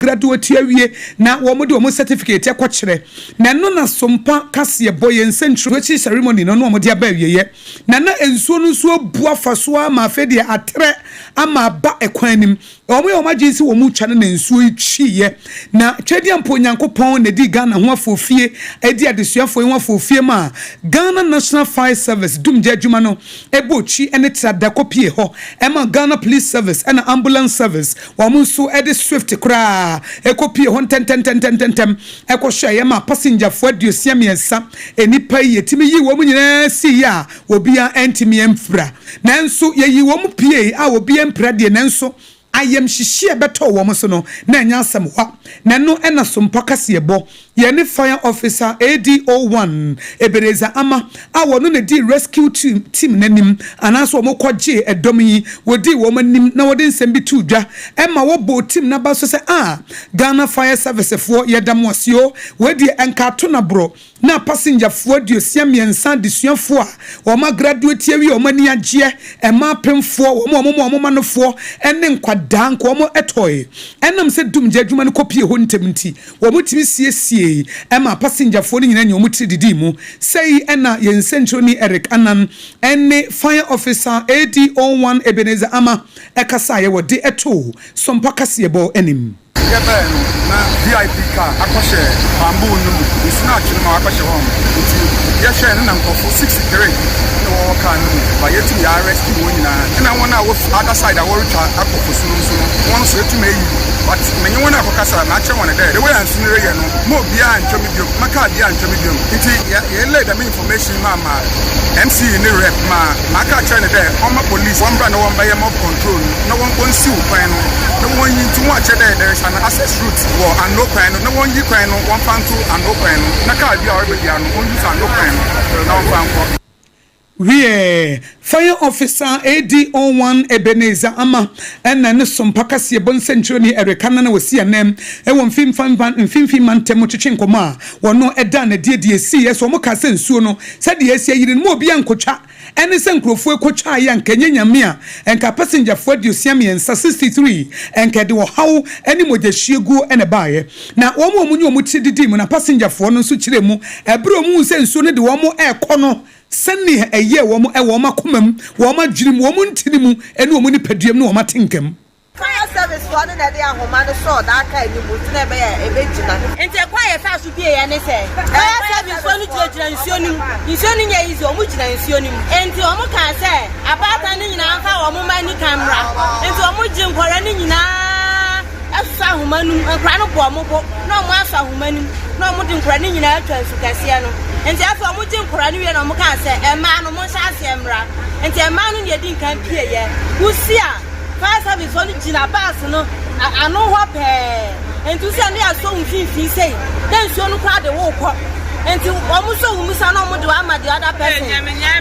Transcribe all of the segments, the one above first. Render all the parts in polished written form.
Graduate awie na wɔn de wɔn certificate ɛkɔkyerɛ na ɛno na Sompa kaseɛ bɔ yɛn nsɛntwerɛ ceremony no na wɔn de aba awieɛ na nsuo no nso abu afa so ama afei deɛ atrɛ ama aba ɛkwan anim. Wɔn yɛ wɔn agye sɛ wɔn twa no na nsuo yi twiiɛ na twɛdeɛ mpo Nyankopɔn na di Ghana ho afofie, edi adesuafoɔ yi ho afofie ma Ghana National Fire Service dumgye adwuma no ɛbɔ okyi ne trada kɔpie hɔ, ɛma Ghana Police Service ɛna Ambulance Service wɔn nso ɛde swift koraa ɛkɔpie hɔ ntɛntɛntɛntɛntɛm ɛkɔhwɛ ɛyɛ ma pasengyafoɔ 63 nnipa yi yɛtumi yi wɔn nyinaa si yɛ a obiara ɛntumi mfira. Nanso yɛyi wɔn pie a obiara mpira deɛ, nanso ayamhyehye a ɛbɛtɔ wɔn so no na ɛnyɛ asɛm hɔ. Na ɛno ɛna Sompa kaseɛbɔ yɛne Fire Officer ADO1 Ebenezer Ama a wɔno na di rescue team n'anim anaasɛ wɔn kɔgye ɛdɔm yi, wɔdi wɔn anim na wɔde nsɛm bi to dwa ɛma wɔbɔ team n'aba so sɛ a Ghana Fire Service foɔ, yɛda mo ase o. Wɔadi nkato na borɔ na pasengyafoɔ 63 adesuafoɔ a wɔn agraduate awie, wɔn ani agyeɛ, ɛma apemfoɔ, wɔn a wɔn manofoɔ ɛne nkwadaa nka wɔn ɛtɔe. Ɛnam sɛ dumgye adwuma no kɔpie hɔ ntɛm nti wɔn tumi siesie ɛma pasengyafoɔ no nyinaa nyɛ wɔn tiri didi mu sɛyi. Ɛna yɛn nsɛnkyerɛni Eric Anan ɛne Fire Officer ADO1 Ebenezer Ama ɛkasa a yɛwɔ de ɛto Sɔmpa kaseɛbɔ anim. Yɛbɛɛ no na VIP car akɔhyɛ bamboo no mu, nsu no atwene ma akɔhyɛ hɔ. Nti yɛhwɛ no na nkurɔfo 63 na wɔwɔ car no mu ba, yɛtumi yɛ arrest wɔn nyinaa. Ɛna wɔn a wɔ other side a wɔretwa akɔ fosu no nso no, wɔn nso yɛtumi ayi, but menye wɔn a akɔkasa na akyerɛ wɔn dɛ the way a nsu no reyɛ no ma obiara ntwa mi biom, ma car biara ntwa mi biom. Nti yɛ yɛlay dɛm information ma MCE ne rep ma maka akyerɛ ne dɛ ɔma police wɔn bra na wɔn bɛyɛ mob control no na wɔn wɔnsiw kwan no na wɔn yi. Nti wɔn akyerɛ dɛ there is an access route wɔ ano kwan no na wɔn yi kwan no, wɔn fa nto ano kwan no na car bi a ɔrebɛ bia no, wɔn use ano kwan no na wɔn fa nkɔ. Wie Fire Officer ADO1 Ebenezer Ama ɛna ne Sompa kaseɛbɔ nsɛnkyerɛni Ɛreka no na wɔsi anam ɛwɔ mfimfini mantam twetwe nkɔmmɔ a wɔno ɛda na deɛ siiɛ so. Wɔn ka sɛ nsuo no sɛdeɛ esi ayiri no mu, obi ankotwa ɛne sɛ nkurɔfoɔ ekotwa ayɛ nka nye Nyame a nka pasengyafoɔ 63, 63, nka ɛde ɔhaw ɛne mogyahwie guo ɛna baayɛ. Na wɔn a wɔn nye wɔn tiri didi mu na pasengyafoɔ no nso kyerɛ mu ɛberɛ a wɔn hu sɛ nsuo no de wɔn ɛrekɔ no, sɛnea ɛyɛ wɔn ɛwɔ wɔn akoma mu, wɔn adwene mu, wɔn ntini mu ɛne wɔn nipadua mu ne wɔn atenkam. Fire Service foɔ no na ɛde ahoma no sɔɔ daaka anim nti na ɛbɛyɛ ɛbɛgyina. Nti ɛkwan a yɛfa so bie yɛ ne sɛ Fire Service foɔ no gyinagyina nsuo no mu. Nsuo no nyɛ easy, ɔmo gyina nsuo no mu. Nti ɔmo kaa sɛ abaatan no nyinaa mfa wɔn mma ni kan mmra. Nti ɔmo gye nkɔla no nyinaa ɛsosɔ ahoma no mu. Nkɔla no bɔ ɔmo bo na ɔmo asɔ ahoma no mu na ɔmo de nkɔla no nyinaa atwa nsu kɛseɛ no. Nti afei ɔmo gye nkɔla no wie na ɔmo kaa sɛ mmaa no mo nhyɛ aseɛ mmra. Nti mmaa no na yɛdi nkan pie yɛ wusi a Fire Service foɔ no gyina bus no ano hɔ pɛɛ. Nti sɛ ne yɛasɔ wo mfimfini sei na nsuo no koraa de wo kɔ. Nti wɔn sɔ wo mu sa na wɔn de ama the other person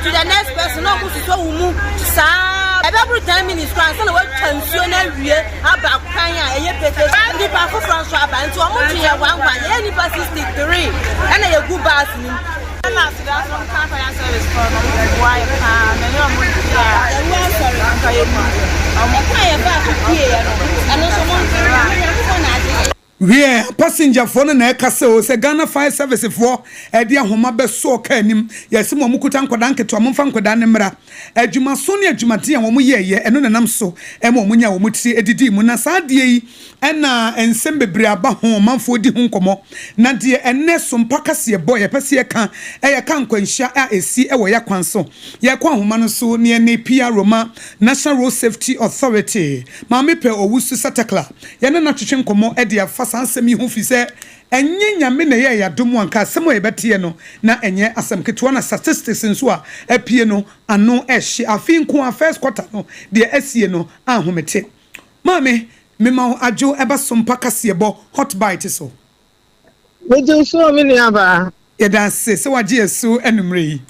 to the next person na wɔn sosɔ wo mu saa, ɛbɛboro 10 minutes koraa ansa na wɔatwa nsuo no awie aba kwan a ɛyɛ pete. Nipa foforɔ nso aba, nti wɔn twe yɛ one one, yɛyɛ nipa 63 ɛna yɛgu bus no mu. Ɛna aseda so nka Fire Service foɔ no, ɔmo boa yɛ paa na ɛnyɛ ɔmo di a Ɛwu asɔre anka yɛ mu ɔmo. Ɛkwan yɛ baako pie yɛ no, ɛno nso mo Nyankopɔn na agye yɛ. Wie pasengyafoɔ no na ɛka sɛ o sɛ Ghana Fire Service foɔ ɛde ahoma bɛsɔɔ kaa anim, yɛsɛ mo a mokuta nkwadaa nketewa, momfa nkwadaa no mmra. Adwumaso ne adwumaden a wɔn yɛɛyɛ ɛno nenam so ɛma wɔn nya wɔn tiri adidi mu. Na saa adeɛ yi ɛna nsɛm bebree aba ho, ɔmanfoɔ di ho nkɔmmɔ. Na deɛ ɛnɛ Sompa kaseɛ bɔ yɛpɛ sɛ yɛka ɛyɛ ka nkwanhyia a ɛsi ɛwɔ yɛ kwan so. Yɛkɔ ahoma no so ne yɛne Pia Roma, National Road Safety Authority, Maame Pɛ Owusu Satakla, yɛne no atwetwe nkɔmmɔ ɛde afa saa nsɛm yi ho, fi sɛ ɛnyɛ Nyame na ɛyɛ yɛadom anka asɛm a yɛbɛteɛ no na ɛnyɛ asɛm ketewa. Na statistics nso a apie no ano ɛhye afei nko a first quarter no deɛ asie no ahomete. Maame, mema wo adwo ɛba Sompa kaseɛbɔ Hot Bite so. Megye so, me nuabaa. Yɛda ase sɛ wagye yɛ so anummerɛ yi.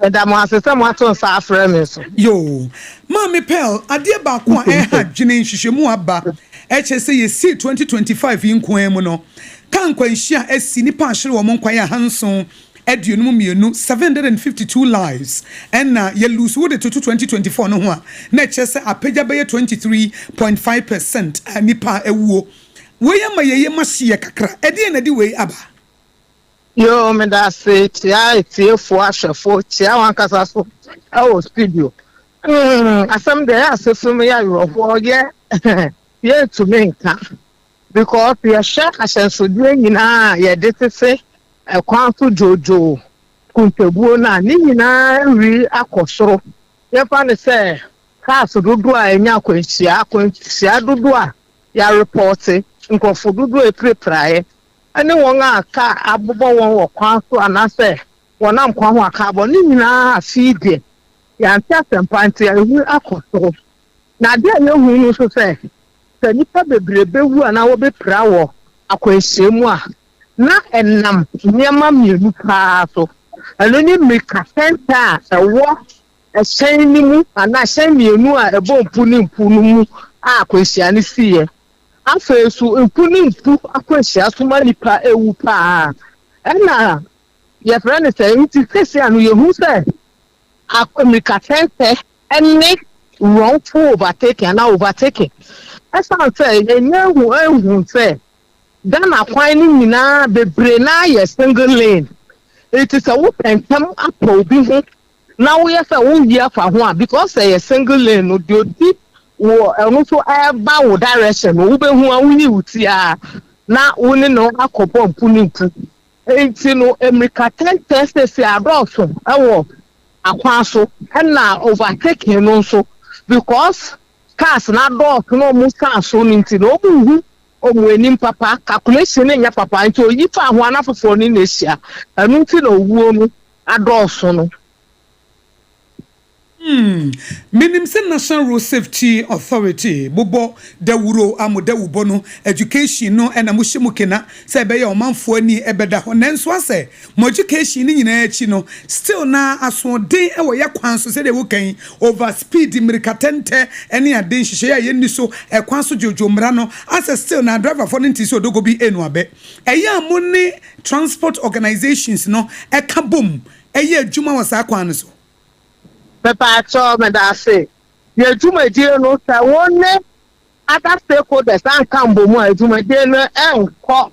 Meda mo ase sɛ moato nsa afrɛ me so. Yo, Maame Pearl, adeɛ baako a ɛha dwene, nhwehwɛmu aba ɛkyerɛ sɛ yɛsii 2025 yi nkoa mu no, ka nkwanhyia a asi, nipa ahyere wɔn nkwan 700. 52, 752 lives ɛna yɛ lose. Wode toto 2024 no ho a, na ɛkyerɛ sɛ apagya bɛyɛ 23.5% a nipa awuo. Wei ama yɛyɛ ma hyeɛ kakra. Ɛdeɛ na de wei aba? Yoo, meda ase. Kyia etiefoɔ, ahwɛfoɔ, kyia wɔn ankasa so ɛwɔ studio. Asɛm deɛ ɛyɛ asɛfo mu yɛ awerɛhoɔ, yɛ yɛntumi nka because yɛhwɛ ahyɛnsodeɛ nyinaa a yɛde tete ɛkwan so dwoodwoo kuntabuo no a, ne nyinaa wi akɔ soro. Yɛfa no sɛ cars dodoɔ a ɛnya akwanhyia, akwanhyia dodoɔ a yɛarepɔte, nkurɔfo dodoɔ a epirapiraeɛ ɛne wɔn a kaa abobɔ wɔn wɔ kwan so anaasɛ wɔnam kwan ho a kaa abɔ ne nyinaa. Afei deɛ yɛante asɛmpa nti ehu akɔ soro. Na adeɛ a yɛhu no nso sɛ nnipa bebree bɛwu anaa wɔbɛpira wɔ akwanhyia mu a, na ɛnam nneɛma mmienu paa so. Ɛno ne mmirika tɛntɛn a ɛwɔ ɛhyɛn no mu anaa hyɛn mmienu a ɛbɔ mpu ne mpu no mu a akwanhyia no siiɛ. Afei so mpu ne mpu akwanhyia so ma nipa ewu paa. Ɛna yɛfrɛ no sɛ nti sisi ano yɛhu sɛ mmirika tɛntɛn ɛne wrongful overtaking anaa overtaking, ɛsan sɛ yɛnyɛ ehu ehu sɛ Ghana kwan no nyinaa bebree naa yɛ single lane. Eti sɛ wopɛ ntɛm apɔ obi ho na woyɛ sɛ woyi afa ho a, because ɛyɛ single lane no, deɛ odi wɔ ɛno nso ɛreba wo direction no, wobɛhu a woyi wo ti a na wo ne no akɔbɔ mpu ne mpu. Nti no mmirika tɛntɛn sisi adɔɔso ɛwɔ akwan so, ɛna overtaking no nso, because cars na adɔɔso na ɔmo san so no nti na ɔmo hu ɔmo anim papa, calculation ne nyɛ papa, nti oyi fa ho ana foforɔ ne na ehyia. Ɛno nti na owuo no adɔɔso no. Menim sɛ National Road Safety Authority bobɔ dawuro a mo dawubɔ no, education no ɛna mohyɛ mu kena sɛ ɛbɛyɛ ɔmanfoɔ ani ɛbɛda hɔ. Nanso asɛ mo education no nyinaa akyi no, still na asoɔden ɛwɔ yɛ kwan so sɛdeɛ wokan over speed, mmirika tɛntɛ ɛne ade nhyehyɛeɛ a yɛnni so ɛkwan so dwodwo mmara no, asɛ still na driverfoɔ no nti sɛ odogo bi ɛnu abɛ. Ɛyɛ a mo ne transport organizations no ɛka bom ɛyɛ adwuma wɔ saa kwan no so? Pɛpɛakyɛw, mɛda ase. Yɛ dwumadie no, sɛ wɔn ne other stakeholders anka mbom a, dwumadie no ɛnkɔ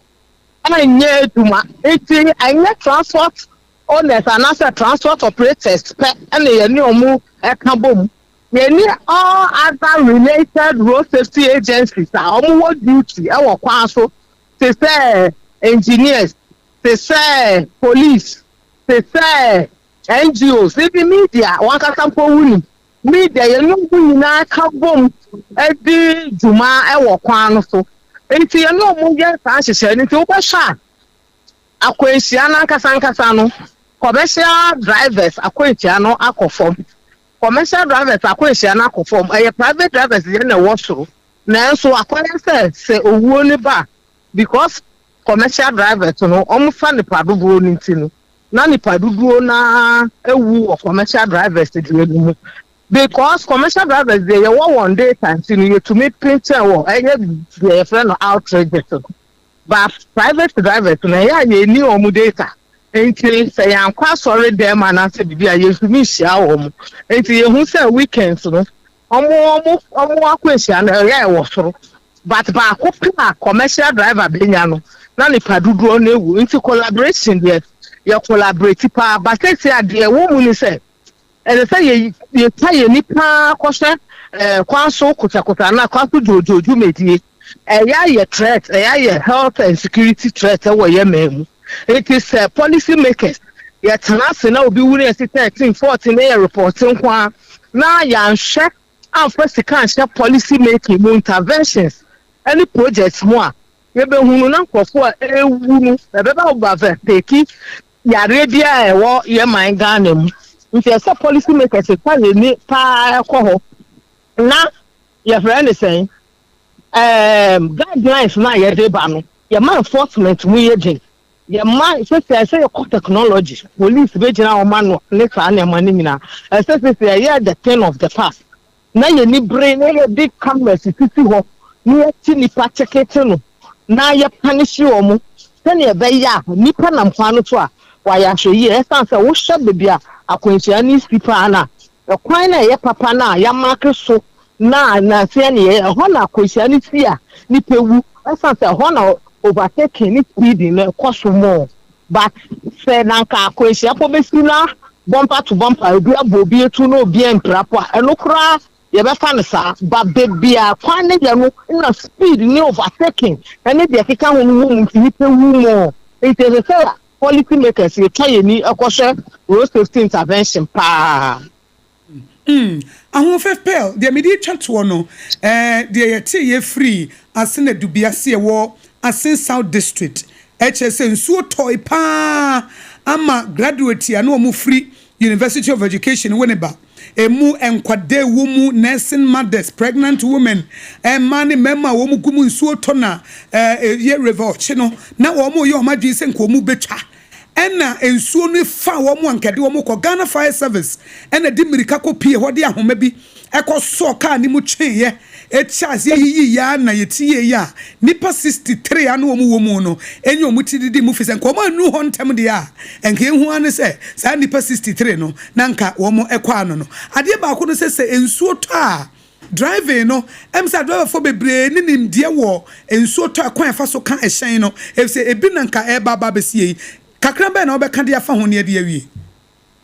ɛnyɛ adwuma. Nti ɛnyɛ transport owners anaasɛ transport operators pɛ ɛna yɛne ɔmo ɛka bom. Yɛne all other related road safety agencies a ɔmo wɔ duty ɛwɔ kwan so, te sɛ engineers, te sɛ police, te sɛ NGOs, ebi media, wankasa mpo wunim media, yɛne ɔmo nyinaa ka bom ɛdi dwuma ɛwɔ kwan no so. Nti yɛne ɔmo yɛ saa nhyehyɛ no. Nti wobɛhwɛ a, akwanhyia n'ankasa ankasa no, commercial drivers akwanhyia no akɔ fam. Commercial drivers akwanhyia no akɔ fam, ɛyɛ private drivers yɛn na ɛwɔ soro. Nanso akɔyɛ sɛ owuo ne ba, because commercial drivers no wɔn fa nipa dodoɔ no nti no, na nipa dodoɔ naa ewu wɔ commercial drivers deɛ no mu, because commercial drivers deɛ, yɛwɔ wɔn data nti no yɛtumi pinkyɛn wɔ ɛyɛ deɛ yɛfrɛ no outrages no. But private drivers no, ɛyɛ a yɛni wɔn data, nti sɛ yɛankɔ asɔre dɛm anaasɛ biribi a, yɛntumi nhyia wɔn. Nti yɛhu sɛ weekends no ɔmo akɔ ahyia no, ɛyɛ ɛwɔ soro, but baako pɛ a commercial driver benya no na nipa dodoɔ no ewu. Nti collaboration deɛ, yɛ collaborate paa, but sɛsi adeɛ ɛwɔ mu ni sɛ ɛsɛ sɛ yɛ yɛtwa yɛn nipa kɔhwɛ kwan so kotakota na kwan so dwoodwoo dwumadie. Ɛyɛ ayɛ threat, ɛyɛ ayɛ health and security threat ɛwɔ yɛ mɛn mu. Nti sɛ policy makers yɛtena ase na obi wuri ɛsi 13, 14 na yɛ report nko a na yɛanhwɛ amfa sika anhyɛ policy making mu, interventions ɛne projects mu a, yɛbɛhunu na nkurɔfoɔ a ɛrewu no ɛbɛba overtake yareɛ bi a ɛwɔ yɛ man Ghana mu. Nti ɛsɛ policy makers fa yɛn ni paa ɛkɔ hɔ na yɛfrɛ ne sɛn, guidelines na yɛde ba no, yɛma enforcement mu yɛ den. Yɛma sɛsɛ ɛsɛ yɛkɔ technology, police bɛgyina wɔn ano ne saa nneɛma no nyinaa. Ɛsɛ sɛsɛ ɛyɛ the thing of the past na yɛni bere na yɛde cameras sisi hɔ na yɛte nipa kyekete no na yɛ punish wɔn sɛnea ɛbɛyɛ a nipa nam kwan no so a Wɔayɛ ahwɛyie ɛsiane sɛ wohwɛ baabi a akwanhyia no si paa no a, ɛkwan no a ɛyɛ papa no a yɛamake so na nanseɛ ne yɛyɛ, ɛhɔ na akwanhyia no si a nnipa wu ɛsiane sɛ ɛhɔ na overtaking ne speeding no ɛkɔ so more. But sɛ na anka akwanhyia po bɛsi na bumper to bumper obi abɔ obi atu na obi ampira po a, ɛno koraa yɛbɛfa no saa. But baabi a kwan no yɛ no na speed ne overtaking ne deɛ ɛkeka ho no wɔ mu nti nnipa wu more. Nti ɛsɛ sɛ policy makers yɛtwa yɛn ani kɔhwɛ road safety intervention paa. Ahoɔfɛ Pearl, deɛ mede retwa toɔ no, eh, deɛ yɛteeɛ firii Asen Adubiase ɛwɔ Asen South District, ɛkyerɛ sɛ nsuo tɔe pa ara ama graduate a na wɔn firi University of Education Winneba, ɛmu nkwadaa ɛwɔ mu, nursing mothers, pregnant women, mmaa ne mmarima a wɔn gu mu nsuo tɔ na eh, ɛyɛ River Ɔkye no, na wɔn reyɛ wɔn adwene sɛ nka wɔn bɛtwa. Ɛna nsuo no faa wɔn a anka ɛde wɔn kɔ Ghana Fire Service ɛna ɛde mmirika kɔ pie hɔ de ahoma bi ɛkɔ sɔɔ kaa no mu tweeɛ ɛkyɛ aseɛ yiyiiɛ ara na yɛtieeɛ a nnipa 63 a na wɔn wɔ mu no ɛnya wɔn ti didi mu firi sɛ nka wɔn annuru hɔ ntɛm deɛ a nka yɛhu ara ne sɛ saa nnipa 63 no na nka wɔn ɛkɔ ano no. Adeɛ baako no sɛ sɛ nsuo tɔ a Driving no, ɛm sɛ adriverfoɔ bebree ne nimdeɛ wɔ nsuo tɔ ɛkwan a ɛfa so ka ɛhyɛn no, efisɛ ebi na nka ɛreba aba abɛsi yei. Kakra bɛn na wobɛka de afa ho ne adi awie?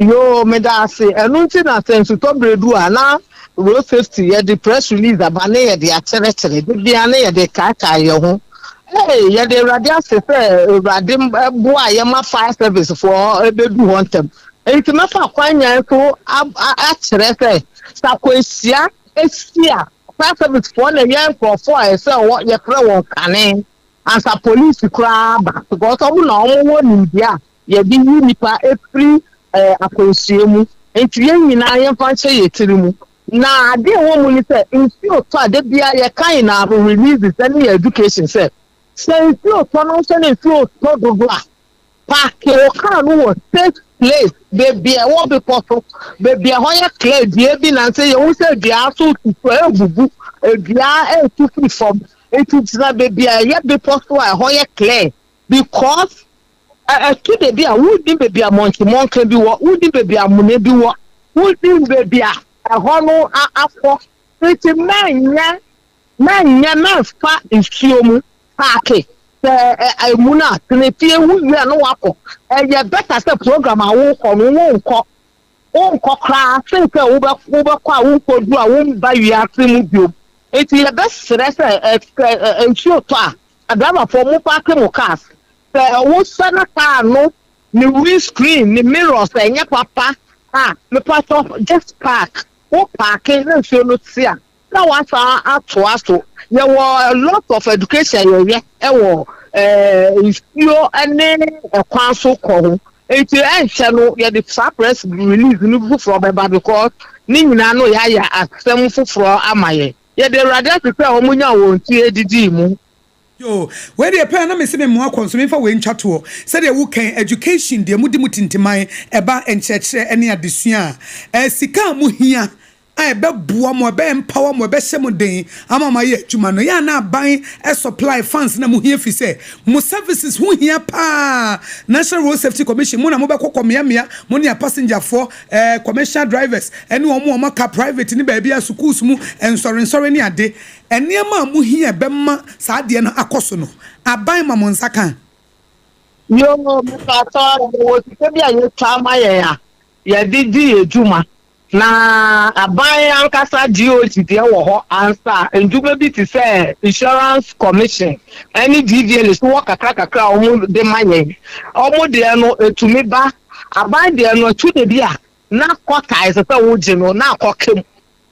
Yoo, meda ase. Ɛno nti na sɛ nsutɔ berɛ du a, na Road Safety yɛde press release aba ne yɛde akyerɛkyerɛ, da biara ne yɛde kaakae yɛn ho. Hey, yɛde Awurade ase sɛ Awurade boa yɛn ma fire service foɔ bɛdu hɔ ntɛm. Enti mɛfa kwan so akyerɛ sɛ sɛ akwanhyia si a, fire service foɔ na ɛyɛ nkurɔfoɔ a ɛsɛ wɔ yɛfrɛ wɔn kane ansa polisi koraa ba because wɔn na wɔn wɔ nimdeɛ a yɛde yi nipa efiri ɛɛ akwanhyia mu. Nti yɛn nyinaa yɛmfa nhyɛ yɛn tiri mu. Na adeɛ ɛwɔ mu ne sɛ nsuo tɔ a da biara yɛka yɛn our releases ɛne yɛn education sɛ sɛ nsuo tɔ no nso ne nsuo tɔ dodo a Paake wo kaa no wɔ safe place, baabi a ɛwɔ bepɔ so, baabi a ɛhɔ yɛ clear, dua bi na sɛ yɛhu sɛ dua so tutu a ɛrebubu, dua ɛretu firi fam, nti gyina baabi a ɛyɛ bepɔ so a ɛhɔ yɛ clear because ɛto da bi a wonnim baabi a mɔnkemɔnke bi wɔ, wonnim baabi a amena bi wɔ, wonnim baabi a ɛhɔ no akɔ, nti mɛnyɛ Mɛnyɛ mɛmfa nsuo mu paake sɛ ɛmu no a tena fie wo wie a na wakɔ ɛyɛ better sɛ program a wokɔ no wonkɔ wonkɔ koraa sen sɛ wobɛ wobɛkɔ a wonkɔdu a womba wiase mu biom nti yɛbɛsrɛ sɛ ɛ nsuo tɔ a adraivafoɔ mo paake mo cars sɛ wosɛ na car no ne windscreen ne mirrors ɛnyɛ papa a mepatɔ just park wo paake na nsuo no te a na wasan atoa so. Yɛwɔ a lot of education yɛyɛ wɔ nsuo ne ɛkwan so kɔ ho. Nti ɛnkyɛ no yɛde saa press release no foforɔ bɛba because ne nyinaa no yɛayɛ asɛm foforɔ ama yɛn. Yɛde Awurade ase sɛ wɔn nyaa wɔn ti adidii mu. Yoo, wei deɛ pɛɛ na mese me mmoa kɔ nso memfa wei ntwa toɔ. Sɛdeɛ wo kan education deɛ modi mo tintiman ɛba nkyerɛkyerɛ ne adesua a, ɛɛ sika a mo hia a ɛbɛboa mo, ɛbɛ empower mo, ɛbɛhyɛ mo den ama mo ayɛ adwuma no, yɛ a na aban supply funds na mo hia firi sɛ mo services ho hia paa. National Road Safety Commission, mo na mobɛkɔ kɔ mea mea, mo ne apasengyafoɔ, ɛɛ commercial drivers, ɛne wɔn a wɔn aka private ne baabi a sukuus mu, nsɔre nsɔre ne ade. Nneɛma a mo hia a ɛbɛma saa adeɛ no akɔ so no, aban ma mo nsa ka. Yoo, mepaatɔ, yɛwɔ sika bi a yɛtwa ama yɛn a yɛde di yɛn dwuma. Na aban ankasa GOT deɛ wɔ hɔ ansa. Ndwuma bi te sɛ Insurance Commission ne DVLA so wɔ kakra kakra a wɔn de ma yɛn. Wɔn deɛ no ɛtumi ba. Aban deɛ no ɛtu da bi a na kɔta a ɛsɛ sɛ wogye no na akɔka mu.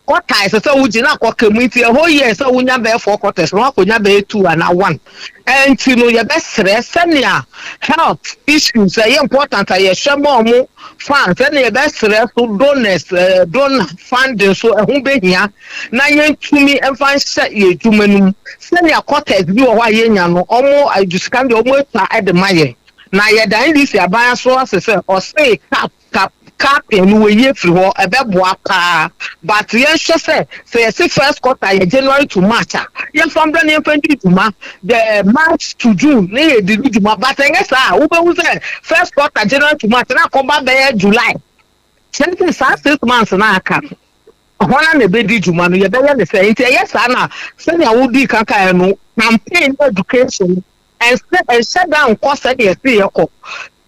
Kɔta a ɛsɛ sɛ wogye na akɔka mu nti ɛhɔ yɛ sɛ wonya bɛyɛ four quarters na woakɔnya bɛyɛ two anaa one. Ɛnti no yɛbɛsrɛ sɛnea health issues ɛyɛ important a yɛhwɛ ma ɔmo funds ɛna yɛbɛsrɛ so donors eh, donor funding so ɛho bɛhia na yɛntumi mfa nhyɛ yɛn adwuma no mu sɛnea quarters bi wɔ hɔ a yɛnya no ɔmo sika no deɛ ɔmo atwa de ma yɛn na yɛda NDC aban so ase sɛ ɔsee cap cap. Capping no wɔyi afiri hɔ, ɛbɛboa paa but yɛnhwɛ sɛ sɛ yɛse first quarter yɛ January to March a, yɛmfa mbra na yɛmfa ndi dwuma the March to June na yɛde di dwuma but ɛnyɛ saa a wobɛhu sɛ first quarter January to March na akɔba bɛyɛ July. Kyerɛ sɛ saa 6 months no a aka no, hɔ na ɛbɛdi dwuma no, yɛbɛyɛ ne sɛ nti ɛyɛ saa na sɛnea wodii kan kaeɛ no, campaign education ɛnsɛ ɛnhyɛ da nkɔ sɛdeɛ ɛsi yɛkɔ.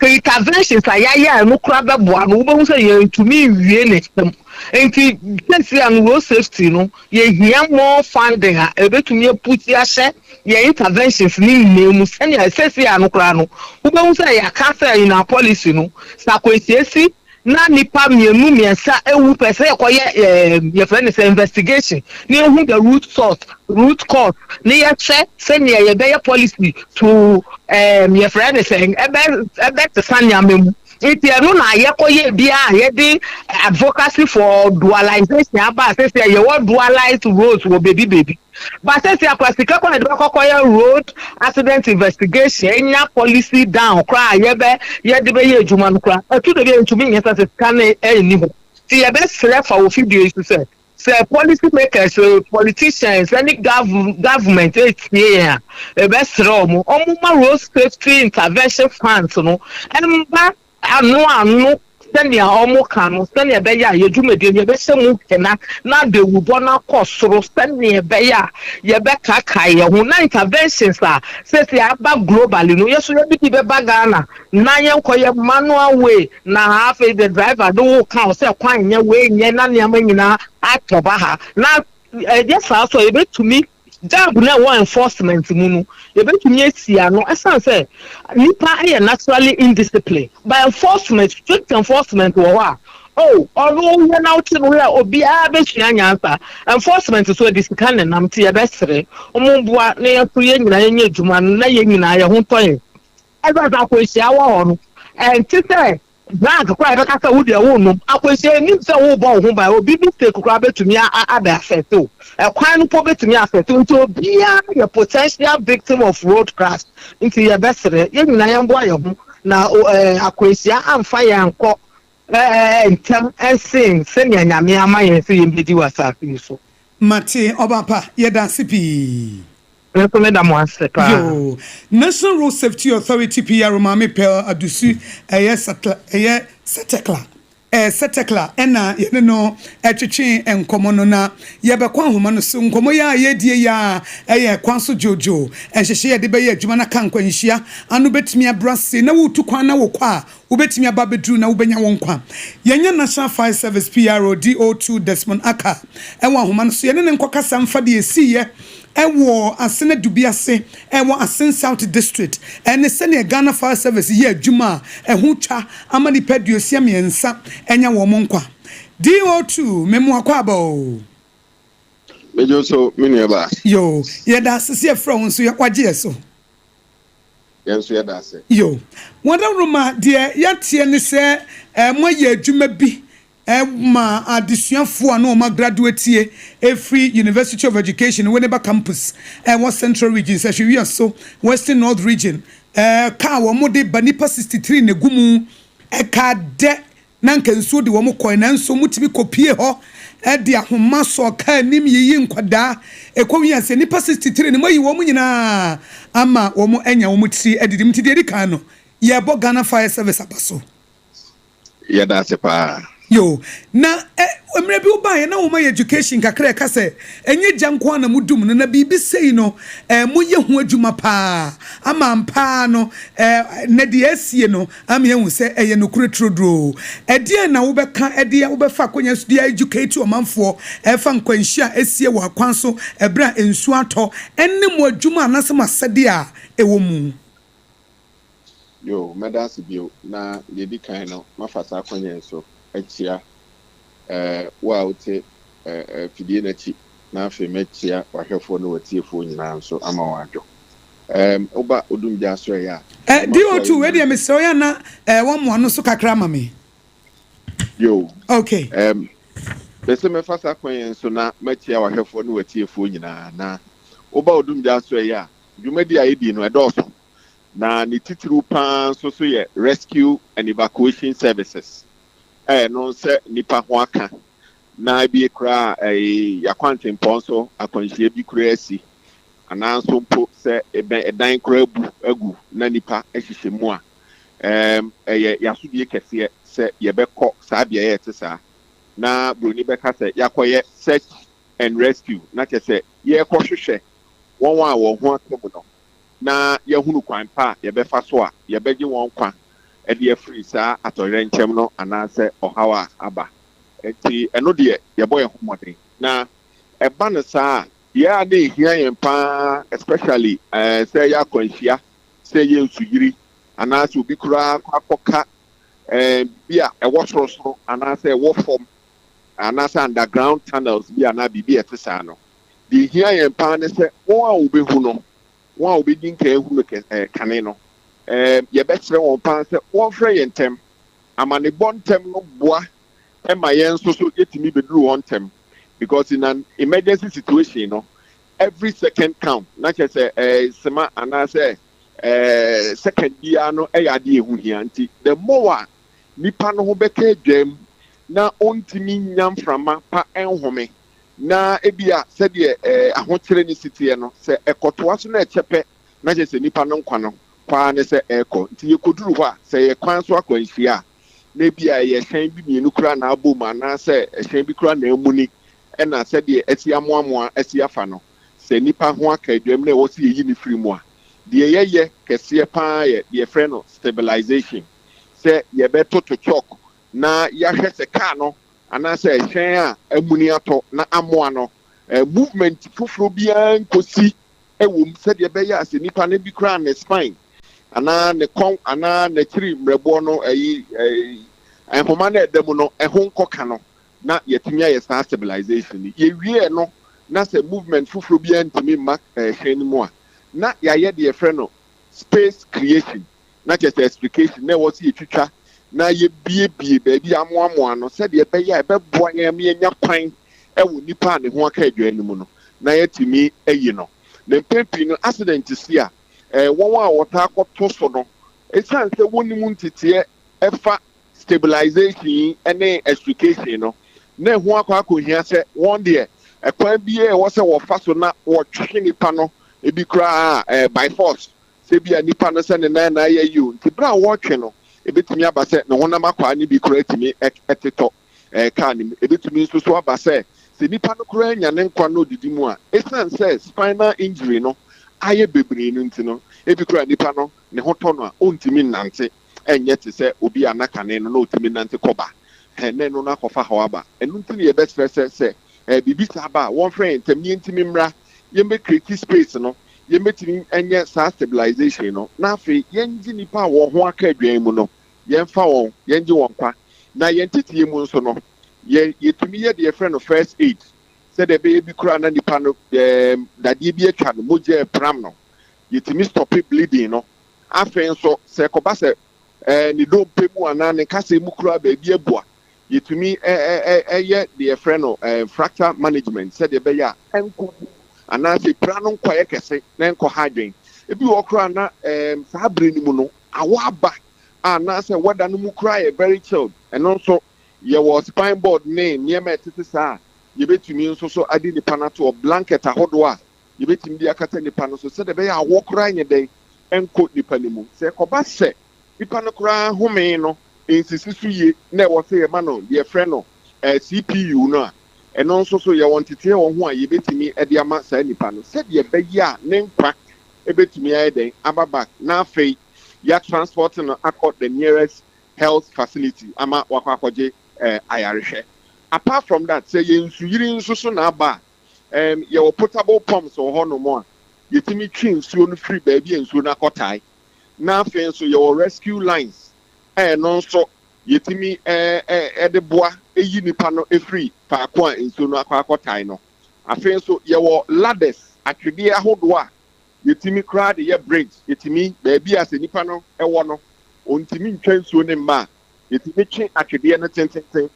Interventions a yɛayɛ a ɛno koraa bɛboa no, wobɛhu sɛ yɛntumi nwie ne ntɛm. Nti sɛsi a no, road safety no, yɛhia more funding a ɛbɛtumi aputi ahyɛ yɛn interventions ne nyinaa mu. Sɛnea sɛsi a no koraa no, wobɛhu sɛ yɛaka sɛ in our policy no, sɛ akwanhyia na nipa mmienu mmiɛnsa ewu pɛ sɛ yɛkɔyɛ yɛfrɛ no sɛ investigation na ehu the root source, root cause, na yɛhwɛ sɛnea yɛbɛyɛ policy to yɛfrɛ no sɛ ɛbɛ sesa nneɛma mu. Nti ɛno na yɛkɔyɛ biara, yɛde advocacy for dualization aba. Sɛsɛ yɛwɔ dualized roads wɔ beebi beebi ba sɛsɛ akora sika kɔ yɛde bɛkɔkɔyɛ road accident investigation, enya policy down koraa, yɛbɛ yɛde bɛyɛ adwuma no koraa, ɛtu de bi ntumi nyɛ sɛ sika no ɛnni hɔ. Ti yɛbɛsrɛ fa wɔ fidie yi so sɛ policy makers, politicians ɛne government etie yɛn a, yɛbɛsrɛ ɔmo ma road safety intervention funds no ɛmba ano ano sɛnea ɔmo ka no, sɛnea ɛbɛyɛ a yɛdwumadie no yɛbɛhyɛ mu kena na adawubɔ no akɔ soro, sɛnea ɛbɛyɛ a yɛbɛkakae yɛn ho na interventions a sɛsɛ aba globally no, yɛso yɛde bi bɛba Ghana na yɛnkɔyɛ manual way na afei the driver de wo ka wo sɛ kwan nyɛ wei nyɛ na nneɛma nyinaa atɔ ba ha. Na ɛyɛ saa so a, yɛbɛtumi job na ɛwɔ enforcement mu no, yɛbɛtumi esi ano, ɛsan sɛ nipa yɛ naturally indiscipline. By enforcement, strict enforcement wɔ hɔ a, oh, ɔno yɛ na ɔte no yɛ, obiara bɛsua nyansa. Enforcement so ɛde sika nenam. Ti yɛbɛsrɛ ɔmo boa na yɛso yɛn nyinaa yɛnyɛ adwuma no na yɛn nyinaa yɛn ho tɔ yɛn. Ɛsɛ sɛ akwanhyia wɔ hɔ no, ɛnte sɛ drug koraa yɛbɛka sɛ wo deɛ wo nom. Akwanhyia anim sɛ wobɔ wo ho ban, obi mistake koraa bɛtumi abɛ affect o, ɛkwan no po bɛtumi affect o. Nti obiara yɛ potential victim of road crash. Nti yɛbɛsrɛ yɛn nyinaa yɛmboa yɛn ho na akwanhyia amfa yɛn ankɔ ntɛm ɛsen sɛnea Nyame ama yɛn sɛ yɛmbɛdi wɔ asase yi so. Mate, ɔba pa, yɛda ase pii. Nso meda mo ase paa. Yo, National Road Safety Authority PR Maame Pearl Adusu, ɛyɛ satla, ɛyɛ Setekla, Setekla, ɛna yɛne no ɛtwetwe nkɔmɔ no. Na yɛbɛkɔ ahoma no so. Nkɔmɔ yi a yɛdie yi a ɛyɛ kwan so dwoodwoo nhyehyɛ yɛde bɛyɛ adwuma no ka nkwanhyia ano bɛtumi abra se na wotu kwan na wokɔ a wobɛtumi aba abɛduru na wobɛnya wo nkwa. Yɛnyɛ National Fire Service PRO DO2 Desmond Aka ɛwɔ ahoma no so. Yɛne ne nkɔkasa mfa deɛ ɛsiiɛ ɛwɔ Asene Dubi ase, ɛwɔ Assin South District, ɛne sɛnea Ghana Fire Service yɛ adwuma a ɛho twa ama nipa 63 ɛnya wɔn nkwa. DO2, memu akɔ aba o. Mejo so, me nua ba. Yo, yɛda ase sɛ yɛfrɛ wo nso wagye yɛ so. Yɛn nso yɛda ase. Yo, wɔdawuroma deɛ yɛateɛ ne sɛ moayɛ adwuma bi ma adesuafoɔ a na wɔn agraduate efiri University of Education Winneba Campus ɛwɔ Central Region, sɛ hwehwɛ so Western North Region, kaa wɔn de ba nipa 63 na egu mu. Ɛka dɛ na nka nsuo de wɔn kɔɛ, nanso mutumi kɔpie hɔ ɛde ahoma sɔ kaa anim yiyi nkwadaa ɛkɔ wi ase. Nipa 63 ne mo ayi wɔn nyinaa ama wɔn anya wɔn tiri adidi mu. Ti deɛ edi kan no, yɛbɔ Ghana Fire Service aba so. Yɛda ase paa. Yo, na mmerɛ bi wobaeɛ na wɔma yɛ education kakra, ɛka sɛ ɛnyɛ gya nko a na modum no, na biribi sei no moyɛ ho adwuma paa ama mpaa no na deɛ asie no ama yɛhu sɛ ɛyɛ nokorɛ turoduro. Ɛdeɛn na wobɛka ɛdeɛ wobɛfa akɔnya so de educate ɔmanfoɔ ɛfa nkwanhyia a ɛsie wɔ akwan so ɛberɛ a nsuo atɔ, ɛne mo adwuma anaasɛ mo asɛdeɛ a ɛwɔ mu? Yo, mɛda ase bio. Na deɛ kan no, mafa saa akɔnya so akyia wo a wote fidie n'akyi, na afei mɛkyia wahwɛfoɔ ne watiefoɔ nyinaa nso ama wɔn adwo. Woba Odumgya so ɛyɛ a DO2, wei deɛ mesrɛ wo yɛ na wɔmmoa no so kakra ma me. Yo. Okay. Bɛsɛ mɛfa saa kwan yɛn so na mɛkyia wahwɛfoɔ ne watiefoɔ nyinaa. Na woba Odumgya so ɛyɛ a, dwumadi a yɛdi no ɛdɔɔso, na ne titiriw paa nso so yɛ rescue and evacuation services. Ɛno sɛ nnipa ho aka na ebie koraa ɛyi y'akwantempɔn so akwanhyia bi koraa asi, anaa nso mpo sɛ ebɛn ɛdan koraa abu agu na nnipa hyehyɛ mu a, ɛɛm ɛyɛ y'asodie kɛseɛ sɛ yɛbɛkɔ saa beaeɛ a ɛte saa. Na buroni bɛka sɛ yɛakɔyɛ search and rescue, na kyerɛ sɛ yɛrekɔhwehwɛ wɔn a wɔn ho aka mu no na yɛahunu kwan pa a yɛbɛfa so a yɛbɛgye wɔn nkwa de afiri saa atɔyerɛnkyɛm no anaasɛ ɔhaw a aba. Enti ɛno deɛ yɛbɔ yɛn ho mmɔden. Na ɛba no saa a, deɛ a na ɛhia yɛn pa ara especially sɛ ɛyɛ akwanhyia, sɛ ɛyɛ nsuyiri anaasɛ obi koraa akɔ akɔka biribi a ɛwɔ sorosoro anaasɛ ɛwɔ fam anaasɛ underground tunnels bi anaa biribi a ɛte saa no, deɛ ɛhia yɛn pa ara ne sɛ wɔn a wɔbɛhu no, wɔn a wɔbɛdi nkan ahu no kɛ, ɛɛ, kane no, ɛɛ, yɛbɛsrɛ wɔn pa ara sɛ wɔmfrɛ yɛn ntɛm. Amanebɔ ntɛm no boa ma yɛn nso so yɛtumi bɛduru hɔ ntɛm because in an emergency situation no, every second count, na kyerɛ sɛ ɛɛ, sema anaasɛ ɛɛ, second biara no yɛ adeɛ ɛho hia. Nti the more a nipa no ho bɛka adwam na ɔntumi nnya mframa pa nhome, na ebia sɛdeɛ ahokyere no si teɛ no, sɛ ɛkɔtoa so na ɛkyɛ pɛ, na kyerɛ sɛ nipa no nkwa no kɔ ara ne sɛ ɛrekɔ. Nti yɛkɔduru hɔ a, sɛ ɛyɛ kwan so akwanhyia a, na ebia ɛyɛ hyɛn bi mmienu koraa na abom anaasɛ hyɛn bi koraa na amuni, ɛna sɛdeɛ asi amoamoa asi afa no, sɛ nipa ho aka adwam na ɛwɔ sɛ yɛyi no firi mu a, deɛ yɛyɛ kɛseɛ pa ara yɛ deɛ yɛfrɛ no stabilization, sɛ yɛbɛtoto chalk na yɛahwɛ sɛ kaa no anaasɛ hyɛn a amuni atɔ na amoa no, movement foforɔ biara nkɔsi wɔ mu sɛdeɛ ɛbɛyɛ a sɛ nipa no bi koraa ne spine anaa ne kɔn anaa n'akyiri mmerɛboɔ no ɛyi nhoma no a ɛda mu no ɛho nkɔka no na yɛatumi ayɛ saa stabilization no. Yɛwie no na sɛ movement foforɔ biara ntumi mma hyɛn no mu a, na yɛayɛ deɛ yɛfrɛ no space creation. na kyerɛ sɛ extrication na ɛwɔ sɛ yɛtwitwa na yɛbuebue baabi amoamoa no sɛdeɛ ɛbɛyɛ a ɛbɛboa yɛn ama yɛanya kwan wɔ nipa a ne ho aka adwaa no mu no na yɛatumi ayi no. Na mpɛn pii no accident si a, wɔn a wɔtaa kɔto so no, ɛsiane sɛ wɔnnim nteteɛ ɛfa stabilization yi ne extrication no, na ɛho akɔ akɔhia sɛ wɔn deɛ ɛkwan biara ɛwɔ sɛ wɔfa so na wɔtwe nipa no ebi koraa by force Sɛ ebia nipa no sɛ ne nan na ayɛ yi o, nti bere a wɔretwe no, ebetumi aba sɛ ne honam akwaa no bi koraa tumi tetɔ kaa no mu. Ebetumi nso so aba sɛ, sɛ nipa no koraa nya ne nkwa na odidi mu a, esiane sɛ spinal injury no ayɛ bebree no nti no, ebi koraa nipa no ne ho tɔ no a, ontumi nnante nyɛ te sɛ obi a na kane no na otumi nante kɔ ba. Hɛn, na ɛno no akɔfa haw aba. Ɛno nti na yɛbɛsrɛ sɛ, sɛ biribi saa ba a, wɔmfrɛ yɛn ntɛm na yentumi mmra, yɛmmɛ create space no yɛbɛtumi nyɛ saa stabilization no na afei yɛngye nnipa a wɔn ho aka adwan mu no, yɛmfa wɔn, yɛngye wɔn nkwa. Na yɛn nteteɛ mu nso no, yɛ, yɛtumi yɛ deɛ yɛfrɛ no first aid, sɛdeɛ ɛbɛyɛ bi koraa na nipa no ɛɛm, dadeɛ bi atwa no, mogya repram no, yɛtumi stɔpe bleeding no. Afei nso, sɛ ɛkɔba sɛ ɛɛ, ne dompe mu anaa ne nkasɛɛ mu koraa baabi abu a, yɛtumi yɛ deɛ yɛfrɛ no fracture management sɛdeɛ ɛbɛyɛ a ɛnkɔbu anaasɛ pira no nkɔyɛ kɛse na ɛnkɔha adwene. Ebi wɔ hɔ koraa na saa berɛ no mu no awɔ aba anaasɛ weather no mu koraa yɛ very chilled. Ɛno nso yɛwɔ spine board ne nneɛma a ɛtete saa a yɛbɛtumi nso so ade nipa no ato hɔ, blanket ahodoɔ a yɛbɛtumi de akata nipa no so sɛdeɛ ɛbɛyɛ a awɔ koraa nyɛ dɛn ɛnkɔ nipa no mu. Sɛ ɛkɔba sɛ nipa no koraa home no nsisi so yie na ɛwɔ sɛ yɛma no deɛ yɛfrɛ no CPU no a, ɛno nso so yɛwɔ nteteɛ wɔ ho a yɛbɛtumi de ama saa nipa no sɛdeɛ ɛbɛyɛ a ne nkwa bɛtumi ayɛ dɛn aba back na afei yɛ transport no akɔ the nearest health facility ama wakɔ akɔgye ayarehwɛ. Apart from that, sɛ yɛn nsuyiri nso so na aba a, yɛwɔ portable pumps wɔ hɔnom a yɛtumi twe nsuo no firi baabi a nsuo no akɔtae. Na afei nso yɛwɔ rescue lines a ɛno nso yɛtumi de boa yi nnipa no firi faako a nsuo no akɔ akɔtae no. Afei nso yɛwɔ ladders, atwedeɛ ahodoɔ a yɛtumi koraa de yɛ bridge. Yɛtumi, baabi a sɛ nipa no wɔ no, ɔntumi ntwa nsuo no mma a, yɛtumi twe atwedeɛ no tententen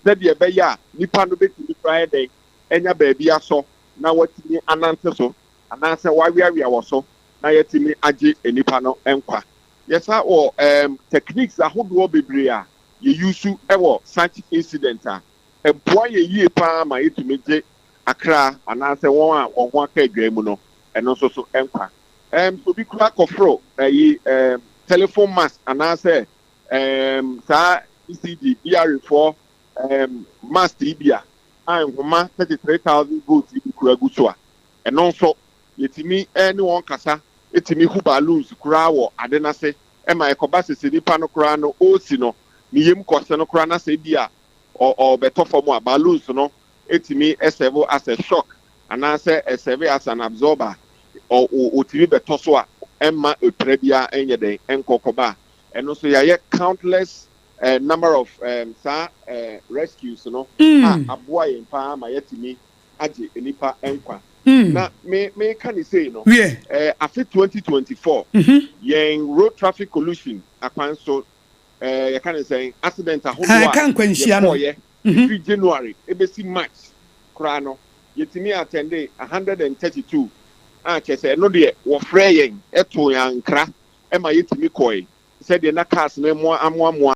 sɛdeɛ ɛbɛyɛ a nipa no bɛtumi koraa ayɛ dɛn anya baabi asɔ na watumi anante so anaasɛ waweawea wɔ so na yɛatumi agye nnipa no nkwa. Yɛsa wɔ um, techniques ahodoɔ bebree a yɛ use wɔ such incident a, ɛboa yɛn yie pa ara ma yɛtumi gye akra anaasɛ wɔn a wɔn ho aka adwaa mu no, ɛno nso so nkwa. Ɛɛm, sɛ obi koraa kɔforo ɛyi ɛɛm, telephone mast anaasɛ ɛɛm, saa ECG, BRA foɔ ɛɛm, mast yi bi a, a nhoma 33,000 volts yi bi koraa gu so a, ɛno nso yɛtumi ne wɔn kasa tumi hu balloons koraa wɔ ade no ase ma ɛkɔba sɛ sɛ nipa no koraa no ɔresi no ne yam kɔse no koraa na sɛ ebi a ɔrebɛtɔ fam a, balloons no tumi serve as a shock anaasɛ ɛserve as an absorber a ɔtumi bɛtɔ so a ɛmma epira biara nyɛ dɛn nkɔ kɔba a, ɛno nso yɛayɛ countless number of saa rescues no a aboa yɛn paa ma yɛatumi agye nnipa nkwa. Na me meka ne sei no, eh, afe 2024, yɛn road traffic collision akwan so, eh, yɛka ne sɛn, accident ahodoɔ a yɛkɔɔyɛ ɛfiri January ɛbɛsi March koraa no, yɛtumi attende 132 a kyerɛ sɛ ɛno deɛ wɔfrɛɛ yɛn too yɛn ankra ma yɛtumi kɔe sɛdeɛ na cars no amoamoa.